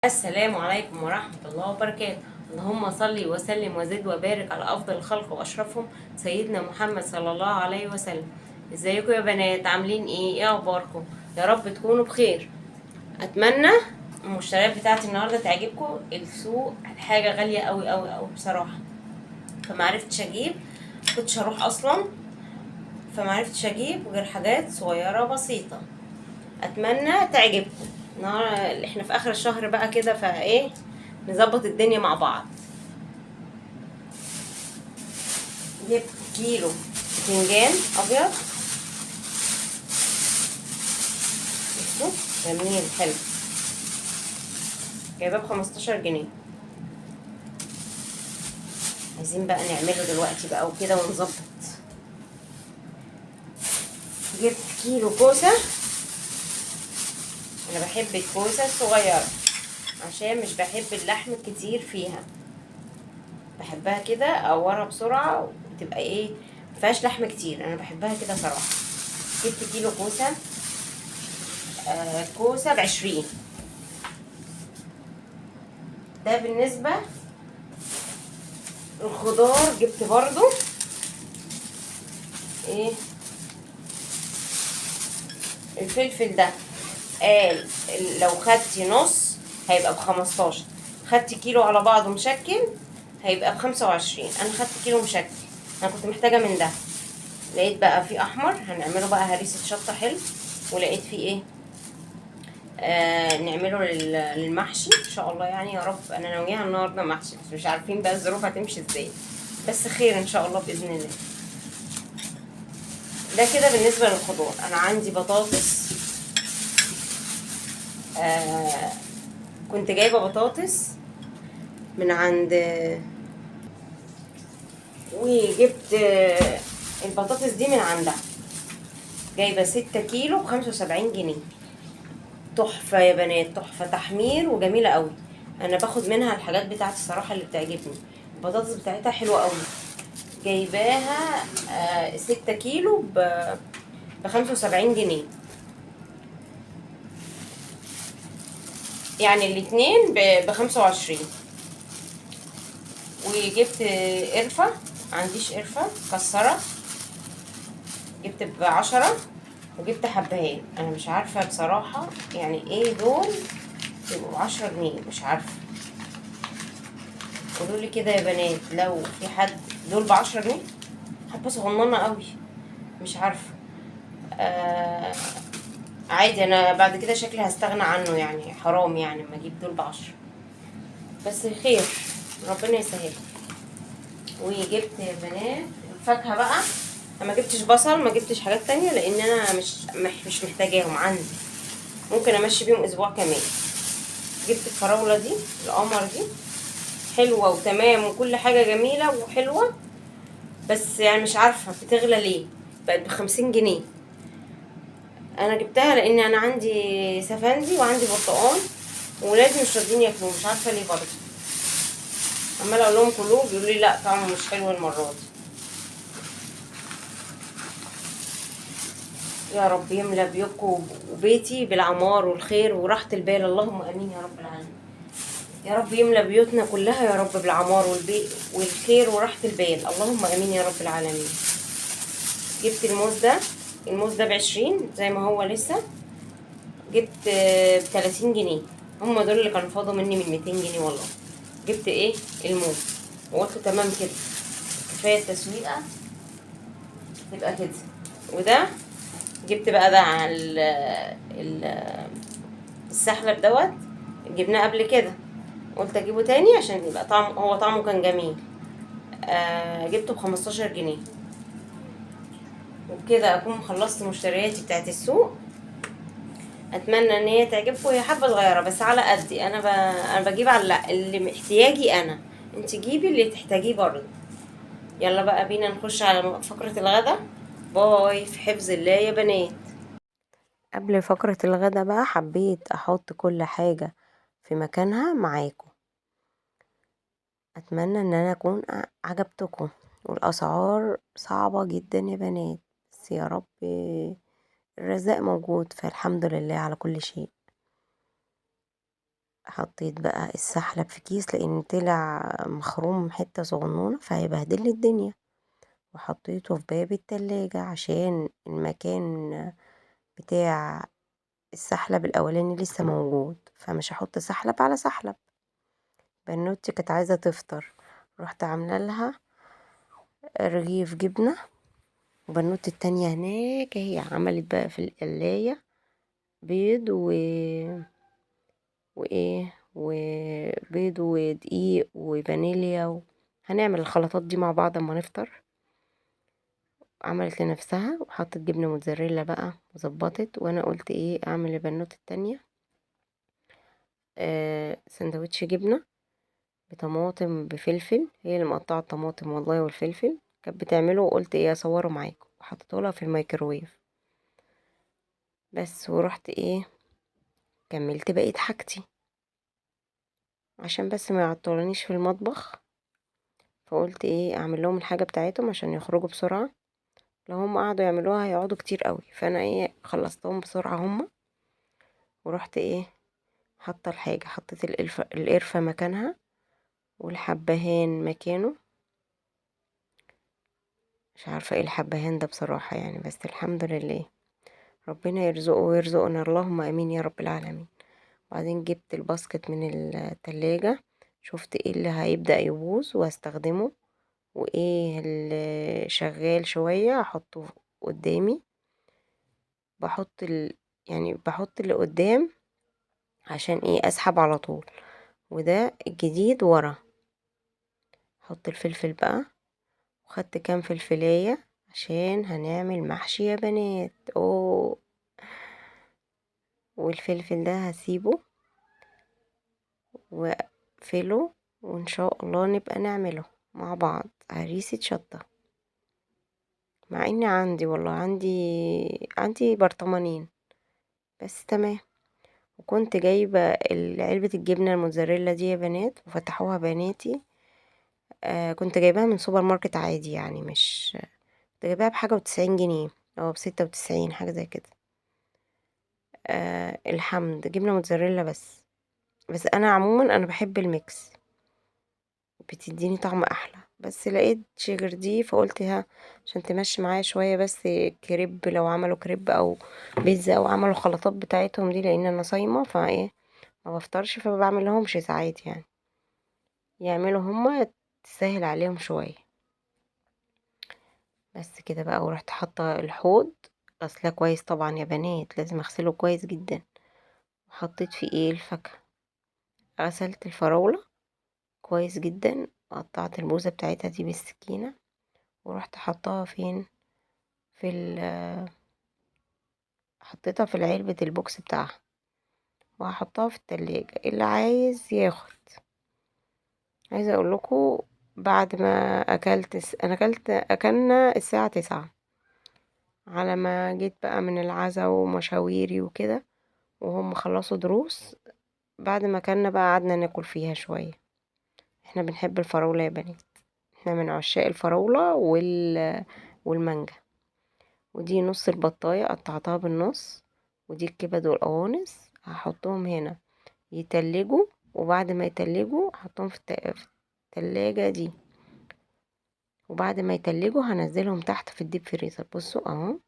السلام عليكم ورحمة الله وبركاته. اللهم صل وسلم وزد وبارك على أفضل الخلق وأشرفهم سيدنا محمد صلى الله عليه وسلم. ازيكم يا بنات؟ عاملين ايه؟ ايه اخباركم؟ يا رب تكونوا بخير. اتمنى المشتريات بتاعتي النهارده تعجبكم. السوق حاجة غالية قوي قوي قوي بصراحة، فمعرفتش اجيب، كنتش هروح اصلا، فمعرفتش اجيب غير حاجات صغيرة بسيطة. اتمنى تعجبكم. النهار احنا في اخر الشهر بقى كده، فايه نظبط الدنيا مع بعض. جبت كيلو بتنجان ابيض، بصوا جميل حلو، جايباه ب15 جنيه. عايزين بقى نعمله دلوقتي بقى وكده ونظبط. جبت كيلو كوسة، انا بحب الكوسه الصغيرة عشان مش بحب اللحم الكتير فيها، بحبها كده اقورها بسرعة وتبقى ايه، مفيهاش لحم كتير، انا بحبها كده صراحة. جبت كيلو كوسة، كوسة ب20. ده بالنسبة للخضار. جبت برضو ايه الفلفل ده، قال لو خدتي نص هيبقى ب15، خدتي كيلو على بعضه مشكل هيبقى ب25. انا خدت كيلو مشكل، انا كنت محتاجه من ده. لقيت بقى في احمر هنعمله بقى هريسه شطه حلو، ولقيت فيه ايه، نعمله للمحشي ان شاء الله. يعني يا رب انا ناويها النهارده محشي، بس مش عارفين بقى الظروف هتمشي ازاي، بس خير ان شاء الله باذن الله. ده كده بالنسبة للخضار. انا عندي بطاطس، كنت جايبه بطاطس من عند، وجبت البطاطس دي من عندها، جايبه 6 كيلو ب75 جنيه. تحفة يا بنات، تحفة، تحمير وجميلة قوي. انا باخد منها الحاجات بتاعتي الصراحة اللي بتعجبني، البطاطس بتاعتها حلوة قوي. جايباها 6 كيلو ب75 جنيه، يعني الاتنين ب25. وجبت قرفة، ما عنديش قرفة مكسرة، جبت ب10. وجبت حبهان، انا مش عارفة بصراحة يعني ايه دول يبقوا ب10 جنيه، مش عارفة. قولوا لي كده يا بنات لو في حد دول ب10 جنيه، حبة صغننة قوي مش عارفة. عادي، انا بعد كده شكلي هستغنى عنه، يعني حرام يعني ما اجيب دول ب10، بس خير ربنا يسهل. وجبت يا بنات الفاكهة بقى، انا ما جبتش بصل، ما جبتش حاجات تانية لان انا مش محتاجاهم عندي، ممكن امشي بيهم اسبوع كمان. جبت الفراولة دي القمر دي، حلوة وتمام وكل حاجة جميلة وحلوة، بس يعني مش عارفة بتغلى ليه، بقت ب50 جنيه. انا جبتها لان انا عندي سفندي وعندي برتقان وولادي مش راضيين ياكلوه، مش عارفة ليه برضه، عمالة اقول لهم كلوه بيقولوا لي لا طعمه مش حلو المرة دي. يا رب يملى بيوتكم وبيتي بالعمار والخير وراحة البال، اللهم امين يا رب العالمين. يا رب يملى بيوتنا كلها يا رب بالعمار والخير وراحة البال، اللهم امين يا رب العالمين. جبت الموز ده، الموز ده ب20 زي ما هو لسه، جبت ب30 جنيه، هم دول اللي كانوا فاضوا مني من 200 جنيه والله. جبت ايه الموز وقلت تمام كده كفاية التسويقه تبقى كده. وده جبت بقى ده على السحلب دوت، جبناه قبل كده قلت اجيبه تاني عشان يبقى طعمه، هو طعمه كان جميل. جبته ب15 جنيه. وبكده اكون خلصت مشترياتي بتاعت السوق. اتمنى ان هي تعجبكم، هي حبه صغيرة بس على قدي، انا بجيب على اللي احتياجي انا، انت جيبي اللي تحتاجيه برضه. يلا بقى بينا نخش على فقره الغدا. باي، في حفظ الله يا بنات. قبل فقره الغدا بقى حبيت احط كل حاجة في مكانها معاكم. اتمنى ان انا اكون عجبتكم. والاسعار صعبة جدا يا بنات، بس يا رب الرزاق موجود، فالحمد لله على كل شيء. حطيت بقى السحلب في كيس لان طلع مخروم حتة صغنونة فهيبهدل لي الدنيا، وحطيته في باب التلاجة عشان المكان بتاع السحلب الاولاني لسه موجود، فمش هحط سحلب على سحلب. بنوتي كانت عايزة تفطر، رحت عاملة لها رغيف جبنة. وبنوتي التانية هناك هي عملت بقى في القلاية بيض وايه وبيض ودقيق وفانيليا هنعمل الخلطات دي مع بعض اما نفطر. عملت لنفسها وحطت جبنة موتزاريلا بقى وظبطت. وانا قلت ايه اعمل لبنوتي التانية سندوتش جبنة بطماطم بفلفل، هي اللي مقطعه الطماطم والله والفلفل كانت بتعمله، وقلت ايه اصوره معاكم، وحطيته لها في الميكروويف بس. ورحت ايه كملت بقية حاجتي عشان بس ما يعطلونيش في المطبخ، فقلت ايه اعمل لهم الحاجة بتاعتهم عشان يخرجوا بسرعة. لو هم قعدوا يعملوها هيقعدوا كتير قوي، فانا ايه خلصتهم بسرعة هم. ورحت ايه حاطة الحاجة، حطيت القرفة مكانها والحبهان مكانه. مش عارفة ايه الحبهان ده بصراحة يعني، بس الحمد لله ربنا يرزقه ويرزقنا، اللهم امين يا رب العالمين. وبعدين جبت الباسكت من التلاجة، شفت ايه اللي هيبدأ يبوظ وهستخدمه، وايه اللي شغال شوية احطه قدامي. بحط اللي قدام عشان ايه اسحب على طول، وده الجديد ورا. احط الفلفل بقى، وخدت كام فلفلاية عشان هنعمل محشي يا بنات. اوه، والفلفل ده هسيبه واقفله، وان شاء الله نبقى نعمله مع بعض هريسة شطة. مع اني عندي والله عندي برطمانين بس تمام. وكنت جايبة علبة الجبنة الموتزاريلا دي يا بنات، وفتحوها بناتي. كنت جايباها من سوبر ماركت عادي يعني، مش كنت جايباها بحاجة وتسعين جنيه او بستة وتسعين حاجة زي كده. الحمد جبنة موتزاريلا بس. بس انا عموما بحب ال mix، بتديني طعم احلى، بس لقيت غير دي فقلت ها عشان تمشي معايا شوية. بس كريب لو عملوا كريب او بيتزا او عملوا خلطات بتاعتهم دي، لان انا صايمة فايه ما بفطرش، فما بعمل لهمش ساعات يعني، يعملوا هما تسهل عليهم شوية. بس كده بقى. ورحت حاطة الحوض، غسلاه كويس طبعا يا بنات، لازم اغسله كويس جدا. وحطيت فيه ايه الفاكهة، غسلت الفراولة كويس جدا، قطعت البوزة بتاعتها دي بالسكينة، ورحت حطاها فين في حطيتها في علبة البوكس بتاعها، وهحطها في التلاجة. اللي عايز ياخد. عايزة اقول لكم بعد ما اكلت انا اكلنا الساعة 9 على ما جيت بقى من العزا ومشاويري وكده، وهم خلصوا دروس. بعد ما اكلنا بقى قعدنا ناكل فيها شوية. احنا بنحب الفراولة يا بنات، احنا من عشاق الفراولة والمانجا. ودي نص البطاية قطعتها بالنص، ودي الكبد والقوانص هحطهم هنا يتلجوا، وبعد ما يتلجوا هحطهم في التلاجة دي، وبعد ما يتلجوا هنزلهم تحت في الديب فريزر. بصوا اهو،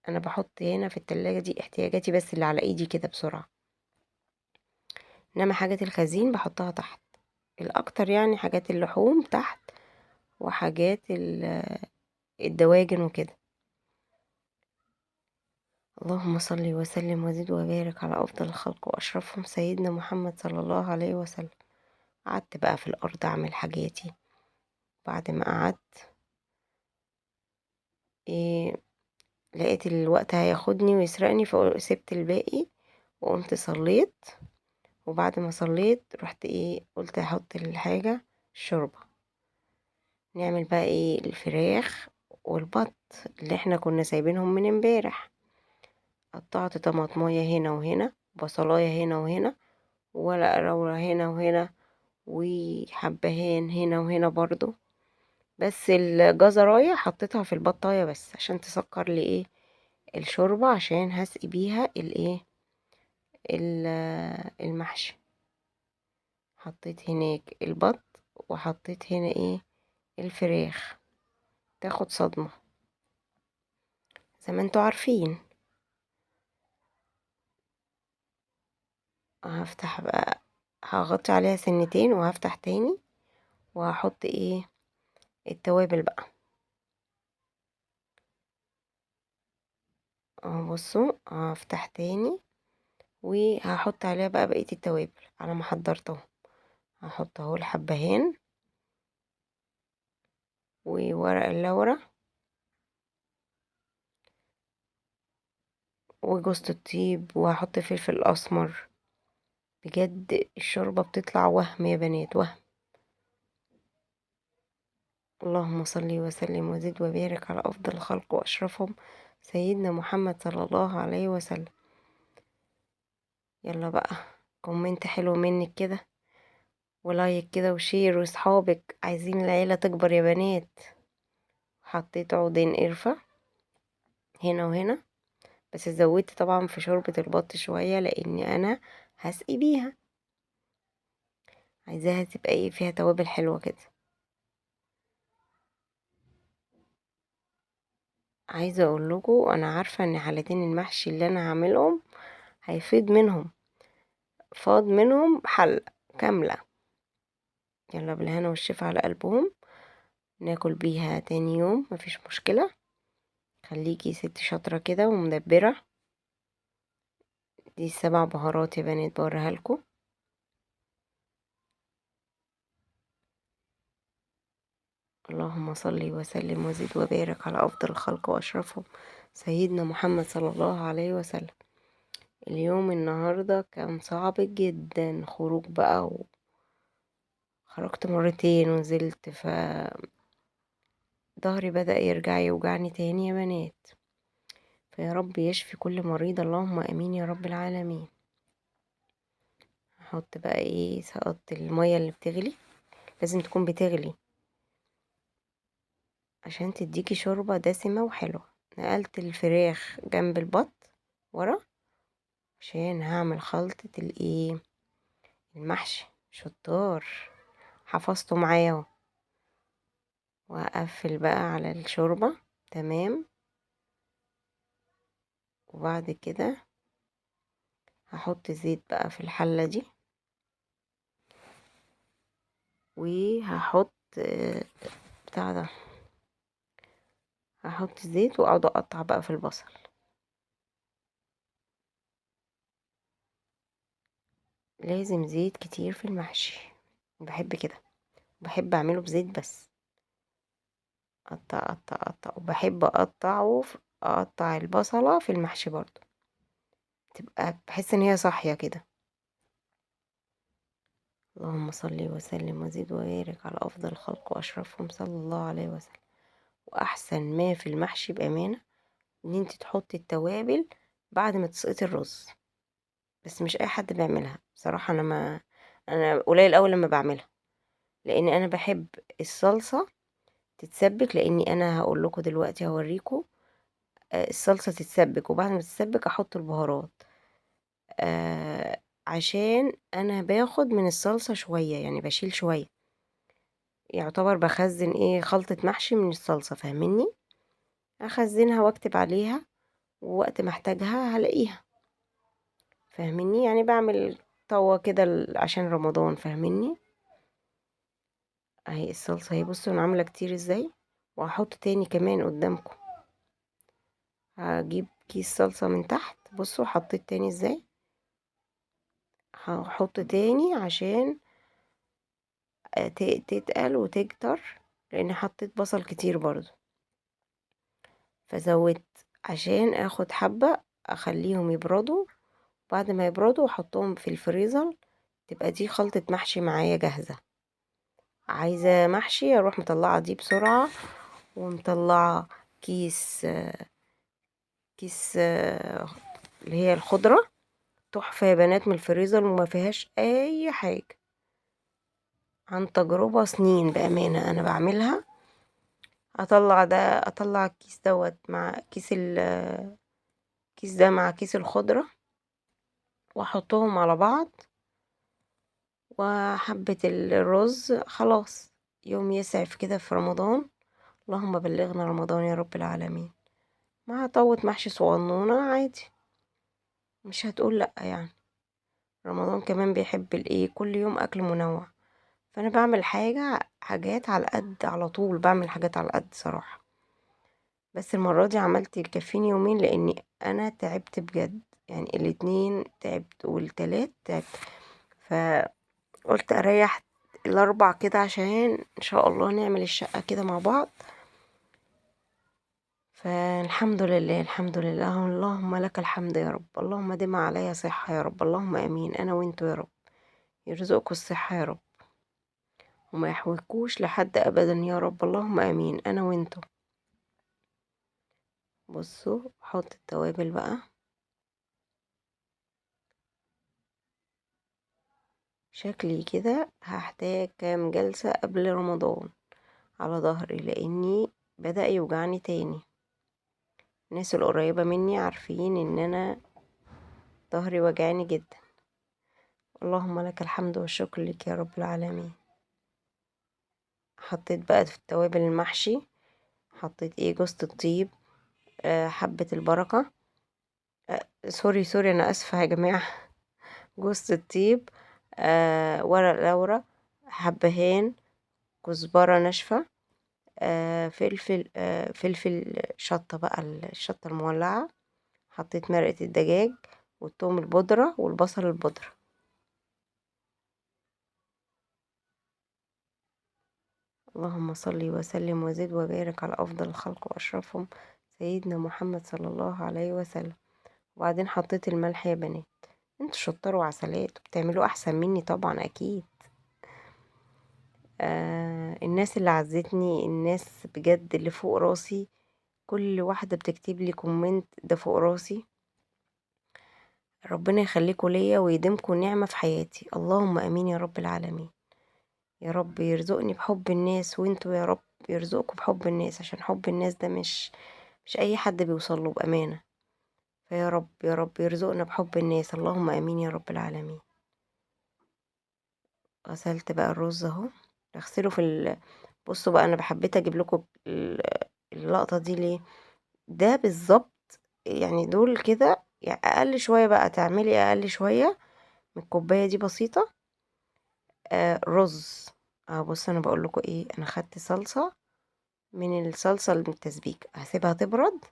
انا بحط هنا في التلاجة دي احتياجاتي بس اللي على ايدي كده بسرعة، انما حاجة الخزين بحطها تحت الاكتر، يعني حاجات اللحوم تحت وحاجات الدواجن وكده. اللهم صل وسلم وزد وبارك على افضل الخلق واشرفهم سيدنا محمد صلى الله عليه وسلم. قعدت بقى في الارض اعمل حاجاتي. بعد ما قعدت لقيت الوقت هياخدني ويسرقني، فسبت الباقي وقمت صليت. وبعد ما صليت رحت قلت احط الحاجة الشوربة. نعمل بقى الفراخ والبط اللي احنا كنا سايبينهم من امبارح. قطعت طماطمايه هنا وهنا، بصلايه هنا وهنا، وورق لورا هنا وهنا، وحبهان هنا وهنا برضو. بس الجزرايه حطيتها في البطايه بس عشان تسكر لي الشوربه، عشان هسقي بيها المحشي. حطيت هناك البط وحطيت هنا ايه الفراخ تاخد صدمة زي ما انتوا عارفين. هفتح بقى، هغطي عليها سنتين وهفتح تاني وهحط ايه التوابل بقى اهو. بصوا هفتح تاني وهحط عليها بقى بقية التوابل على ما حضرتهم. هحط اهو الحبهان وورق اللورة وجوزة الطيب، وهحط فلفل اسمر. بجد الشوربة بتطلع وهم يا بنات، وهم. اللهم صل وسلم وزد وبارك على افضل الخلق واشرفهم سيدنا محمد صلى الله عليه وسلم. يلا بقى comment حلو منك كده، و like كده، و share، وصحابك عايزين العيلة تكبر يا بنات. حطيت عودين قرفة هنا وهنا، بس زودت طبعا في شوربة البط شوية لاني انا هسقي بيها، عايزاها تبقى ايه فيها توابل حلوة كده. عايزة اقول لكم انا عارفة ان حالتين المحشي اللي انا هعملهم هيفيض منهم، فاض منهم حلة كاملة. يلا بالهنا والشفا على قلبهم، ناكل بيها تاني يوم مفيش مشكلة. خليكي ست شاطرة كده ومدبرة. دي 7 بهارات يا بنات بوريها لكم. اللهم صل وسلم وزد وبارك على افضل الخلق واشرفهم سيدنا محمد صلى الله عليه وسلم. اليوم النهارده كان صعب جدا، خروج بقى خرجت مرتين ونزلت، ف ظهري بدأ يرجع يوجعني تاني يا بنات. فيا رب يشفي كل مريض، اللهم امين يا رب العالمين. هحط بقى ايه، سقطت المية اللي بتغلي، لازم تكون بتغلي عشان تديكي شوربة دسمة وحلوة. نقلت الفراخ جنب البط ورا عشان هعمل خلطة الايه المحشي. شطار، حفظته معايا اهو. وهقفل بقى على الشوربة تمام. وبعد كده هحط زيت بقى في الحلة دي، وهحط بتاع ده، هحط زيت واقعد اقطع بقى في البصل. لازم زيت كتير في المحشي، بحب كده، بحب اعمله بزيت بس. اقطع اقطع اقطع، وبحب اقطع البصلة في المحشي برضو، تبقى بحس ان هي صاحية كده. اللهم صل وسلم وزد وبارك على افضل الخلق واشرفهم صلى الله عليه وسلم. واحسن ما في المحشي بامانة ان انت تحطي التوابل بعد ما تسقطي الرز، بس مش اي حد بيعملها بصراحة. انا قليل اوي لما بعملها، لان انا بحب الصلصة تتسبك، لاني انا هقول لكم دلوقتي هوريكم الصلصة تتسبك، وبعد ما تتسبك احط البهارات، عشان انا باخد من الصلصة شوية، يعني بشيل شوية، يعتبر بخزن ايه خلطة محشي من الصلصة، فاهميني؟ اخزنها واكتب عليها، ووقت ما احتاجها هلاقيها، فاهميني؟ يعني بعمل طوة كده عشان رمضان، فاهميني؟ اهي الصلصة اهي، بصوا انا عاملة كتير ازاي. وهحط تاني كمان قدامكم، هجيب كيس صلصة من تحت، بصوا حطيت تاني ازاي، هحط تاني عشان تتقل وتكتر، لان حطيت بصل كتير برضو، فزودت عشان اخد حبة اخليهم يبردوا، بعد ما يبردوا احطهم في الفريزر، تبقى دي خلطة محشي معايا جاهزة. عايزة محشي اروح مطلعة دي بسرعة، ومطلعة كيس اللي هي الخضرة، تحفة يا بنات من الفريزر وما فيهاش اي حاجة، عن تجربة سنين بأمانة انا بعملها. اطلع ده، اطلع الكيس دوت مع كيس الكيس ده مع كيس الخضرة، واحطهم على بعض وحبة الرز، خلاص يوم يسعف كده في رمضان. اللهم بلغنا رمضان يا رب العالمين. مع طاوة محشي صغنونة عادي، مش هتقول لأ يعني. رمضان كمان بيحب الايه، كل يوم اكل منوع، فانا بعمل حاجات على قد على طول، بعمل حاجات على قد صراحة. بس المرة دي عملت يكفيني يومين، لاني انا تعبت بجد يعني، الاتنين تعبت والتلات تعبت، فقلت اريح الاربع كده عشان ان شاء الله نعمل الشقة كده مع بعض. فالحمد لله الحمد لله، اللهم لك الحمد يا رب، اللهم دم عليا صحة يا رب، اللهم امين، انا وانتو يا رب، يرزقكم الصحة يا رب وما يحوجكوش لحد ابدا يا رب، اللهم امين، انا وانتو. بصوا حط التوابل بقى، شكلي كده هحتاج كام جلسة قبل رمضان على ظهري، لاني بدأ يوجعني تاني. الناس القريبة مني عارفين ان انا ظهري وجعني جدا. اللهم لك الحمد والشكر لك يا رب العالمين. حطيت بقى في التوابل المحشي، حطيت ايه، جوزة الطيب، حبة البركة، sorry انا اسفة يا جماعة، جوزة الطيب، ورق لورا، حبهان، كزبرة ناشفة، فلفل، فلفل شطة بقى، الشطة المولعة، حطيت مرقة الدجاج والثوم البودرة والبصل البودرة. اللهم صل وسلم وزد وبارك على أفضل الخلق وأشرفهم سيدنا محمد صلى الله عليه وسلم. وبعدين حطيت الملح يا بنات، انتوا شطار وعسلات وبتعملوا أحسن مني طبعا أكيد. الناس اللي عزتني، الناس بجد اللي فوق راسي، كل واحدة بتكتب لي comment ده فوق راسي، ربنا يخليكوا ليا ويديمكوا نعمة في حياتي، اللهم امين يا رب العالمين. يا رب يرزقني بحب الناس، وانتوا يا رب يرزقكوا بحب الناس، عشان حب الناس ده مش اي حد بيوصله بأمانة. فيا رب يا رب يرزقنا بحب الناس، اللهم امين يا رب العالمين. غسلت بقى الرز اهو، اغسله في بصوا بقى، انا بحبيت اجيب لكم اللقطة دي ليه، ده بالظبط يعني دول كده يعني اقل شوية بقى، تعملي اقل شوية من الكوباية دي بسيطة، رز. بصوا انا بقول لكم ايه، انا خدت صلصة من الصلصة اللي من التسبيك، هسيبها تبرد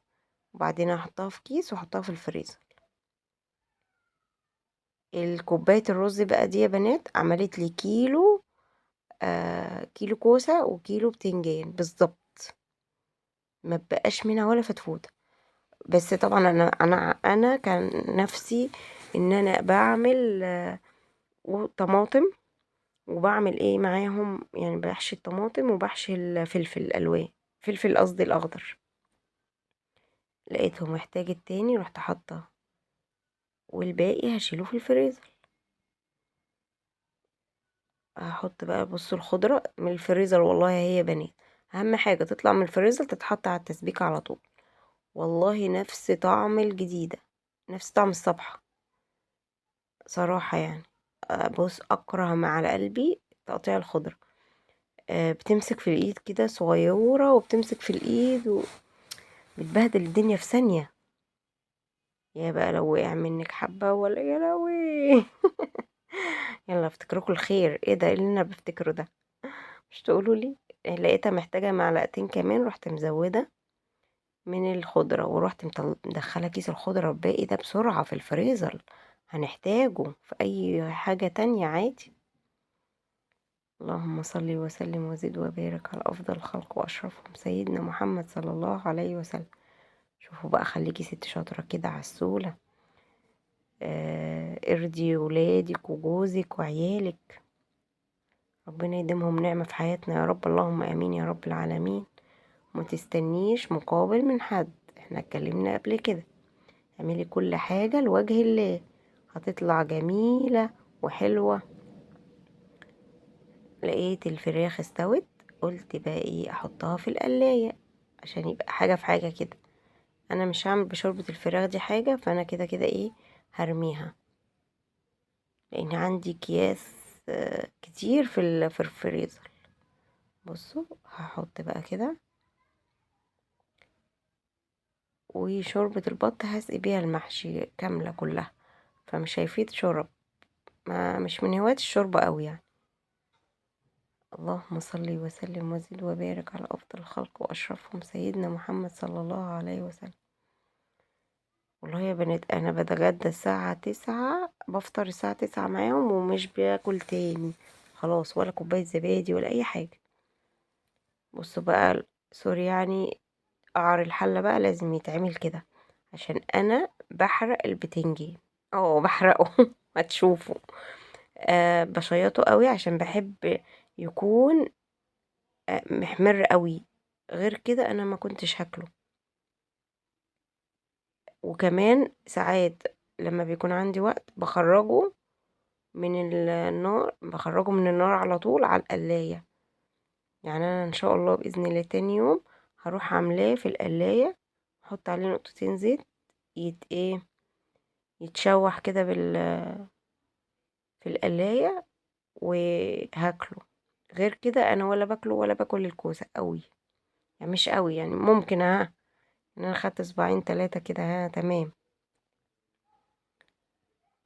وبعدين احطها في كيس واحطها في الفريزر. الكوباية الرز بقى دي يا بنات عملت لي كيلو، كيلو كوسة وكيلو بتنجان بالظبط، ما بقاش منها ولا فتفوتة. بس طبعا انا كان نفسي ان انا بعمل طماطم، وبعمل ايه معاهم يعني، بحشي الطماطم وبحشي الفلفل الالوان، فلفل قصدي الاخضر. لقيته محتاج التاني رحت حاطه، والباقي هشيله في الفريزر. هحط بقى بصوا الخضرة من الفريزر، والله هي بنات اهم حاجة تطلع من الفريزر تتحط على التسبيكه على طول، والله نفس طعم الجديدة، نفس طعم الصبحه صراحة يعني. بص اكره ما على قلبي تقطيع الخضرة، بتمسك في الايد كده صغيرة وبتمسك في الايد وبتبهدل الدنيا في ثانية. يا بقى لو وقع منك حبه ولا يا لهوي يلا افتكركوا الخير، ايه ده اللي انا بفتكره ده، مش تقولوا لي. لقيتها محتاجه معلقتين كمان، رحت مزوده من الخضرة ورحت مدخله كيس الخضرة الباقي ده بسرعة في الفريزر، هنحتاجه في اي حاجة تانية عادي. اللهم صل وسلم وزد وبارك على افضل الخلق واشرفهم سيدنا محمد صلى الله عليه وسلم. شوفوا بقى، خليكي ست شاطرة كده عسوله، ارضي ولادك وجوزك وعيالك، ربنا يديمهم نعمه في حياتنا يا رب، اللهم امين يا رب العالمين. ما تستنيش مقابل من حد، احنا اتكلمنا قبل كده، اعملي كل حاجة لوجه الله هتطلع جميلة وحلوه. لقيت الفراخ استوت، قلت بقى ايه، احطها في القلايه عشان يبقى حاجة في حاجة كده. انا مش هعمل بشوربه الفراخ دي حاجة، فانا كده كده ايه هرميها. لان عندي اكياس كتير في الفريزر. بصوا هحط بقى كده. وشوربة البط هسقي بيها المحشي كاملة كلها، فمش هيفيد شرب، ما مش من هواة الشوربة قوي يعني. اللهم صل وسلم وزد وبارك على أفضل الخلق وأشرفهم سيدنا محمد صلى الله عليه وسلم. والله يا بنات أنا بتغدى الساعة 9، بفطر الساعة 9 معاهم ومش باكل تاني خلاص، ولا كوباية زبادي ولا أي حاجة. بصوا بقى، sorry يعني، قعر الحلة بقى لازم يتعمل كده عشان أنا بحرق البتنجان، بحرقه هتشوفوا. بشيطه قوي عشان بحب يكون محمر قوي، غير كده انا ما كنتش هاكله. وكمان ساعات لما بيكون عندي وقت بخرجه من النار، بخرجه من النار على طول على القلاية. يعني انا ان شاء الله باذن الله تاني يوم هروح عاملاه في القلاية، احط عليه نقطتين زيت يتشوح كده في القلاية وهاكله. غير كده انا ولا باكله ولا باكل الكوسة قوي، يعني مش قوي يعني، ممكن ان انا خدت صباعين 3 كده تمام.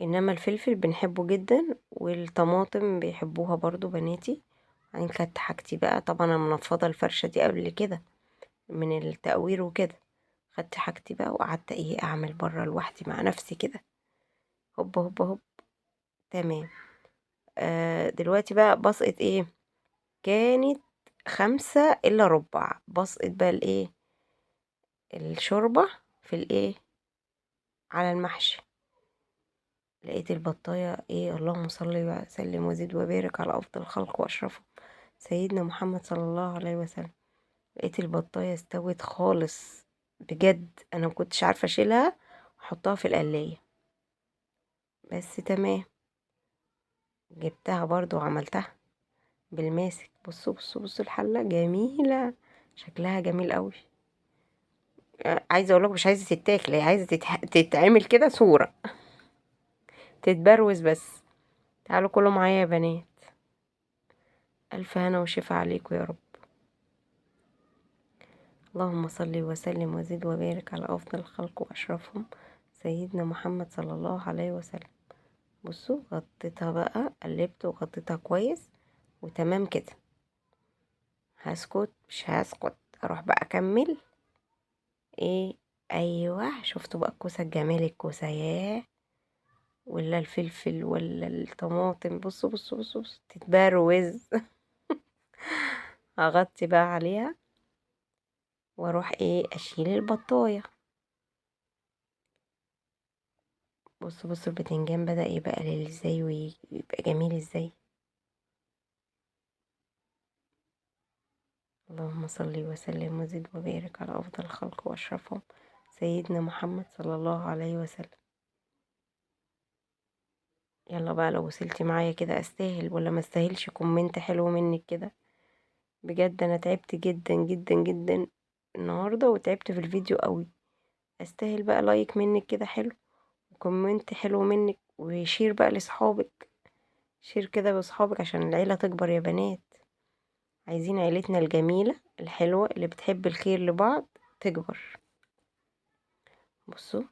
انما الفلفل بنحبه جدا، والطماطم بيحبوها برضو بناتي. يعني خدت حاجتي بقى، طبعا انا منفضه الفرشه دي قبل كده من التقوير وكده، خدت حاجتي بقى وقعدت اعمل بره لوحدي مع نفسي كده، هوب هوب هوب تمام. دلوقتي بقى بسقط كانت 4:45، بسقط بقى الشوربة في على المحشي. لقيت البطاية اللهم صل وسلم وزد وبارك على افضل الخلق واشرفهم سيدنا محمد صلى الله عليه وسلم. لقيت البطاية استوت خالص بجد، انا مكنتش عارفة اشيلها واحطها في القلاية، بس تمام جبتها برضو وعملتها بالماسك. بصوا بصوا بصوا الحلة جميلة، شكلها جميل قوي. عايزة اقول لكم مش عايزة تتاكل، هي عايزة تتعمل كده صورة، تتبروز بس. تعالوا كلوا معايا يا بنات، الف هنا وشفا عليكم يا رب. اللهم صل وسلم وزد وبارك على افضل الخلق واشرفهم سيدنا محمد صلى الله عليه وسلم. بصوا غطيتها بقى، قلبت وغطيتها كويس وتمام كده. هسكت مش هسكت، اروح بقى اكمل ايوه شفتوا بقى الكوسه الجمال، الكوسه ياه، ولا الفلفل ولا الطماطم. بصوا بصوا بصوا بصوا تتبروز. هغطي بقى عليها واروح اشيل البطايه. بصوا بصوا البتنجان بدأ يبقى ليل ازاي ويبقى جميل ازاي. اللهم صل وسلم وزد وبارك على افضل الخلق واشرفهم سيدنا محمد صلى الله عليه وسلم. يلا بقى لو وصلتي معايا كده استاهل ولا ما استاهلش comment حلو منك كده؟ بجد انا تعبت جدا جدا جدا النهارده وتعبت في الفيديو قوي. استاهل بقى like منك كده حلو، و comment حلو منك، و share بقى لصحابك، share كده بصحابك عشان العيله تكبر يا بنات. عايزين عيلتنا الجميله الحلوه اللي بتحب الخير لبعض تكبر. بصوا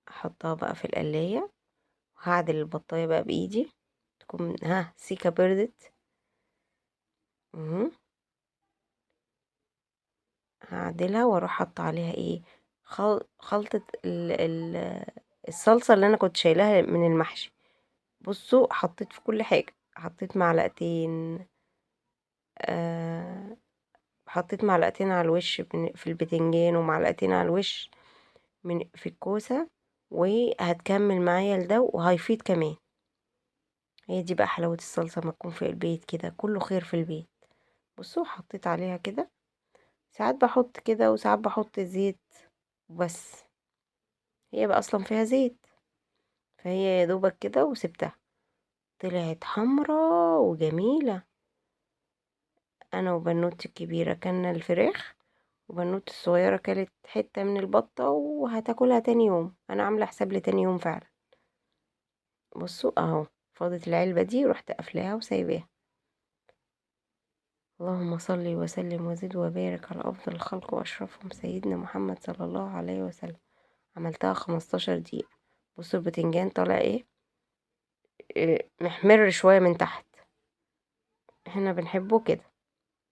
احطها بقى في القلايه وهعدل البطايه بقى بايدي، تكون سيكه بردت. هعدلها واروح حاطه عليها خلطه الصلصه اللي انا كنت شايلاها من المحشي. بصوا حطيت في كل حاجه، حطيت معلقتين، حطيت معلقتين على الوش في البتنجان، ومعلقتين على الوش في الكوسه، وهتكمل معايا لده وهيفيض كمان. هي دي بقى حلاوه الصلصه، ما تكون في البيت كده كله خير في البيت. بصوا حطيت عليها كده، ساعات بحط كده وساعات بحط زيت، بس هي بقى اصلا فيها زيت، فهي يا دوبك كده وسبتها. طلعت حمرا وجميله. انا وبنوتي الكبيره كلنا الفراخ، وبنوتي الصغيره كلت حته من البطه وهتاكلها تاني يوم، انا عامله حساب لتاني يوم فعلا. بصوا اهو فاضت العلبة دي، رحت قافلاها وسايباها. اللهم صل وسلم وزد وبارك على أفضل الخلق وأشرفهم سيدنا محمد صلى الله عليه وسلم. عملتها 15 دقيقة. بصوا البتنجان طالع ايه، محمر شوية من تحت، احنا بنحبه كده.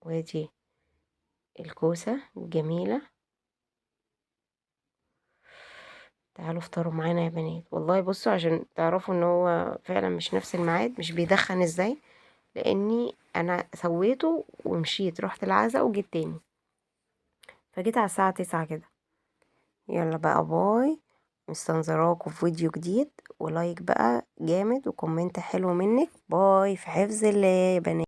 وادي الكوسة الجميلة. تعالوا افطروا معانا يا بنات والله. بصوا عشان تعرفوا ان هو فعلا مش نفس الميعاد، مش بيدخن ازاي، لاني انا سويته ومشيت، رحت العزاء وجيت تاني، فجيت على الساعة 9 كده. يلا بقى bye، مستنظراكوا في فيديو جديد، و like بقى جامد و comment حلو منك. bye، في حفظ الله يا بنات.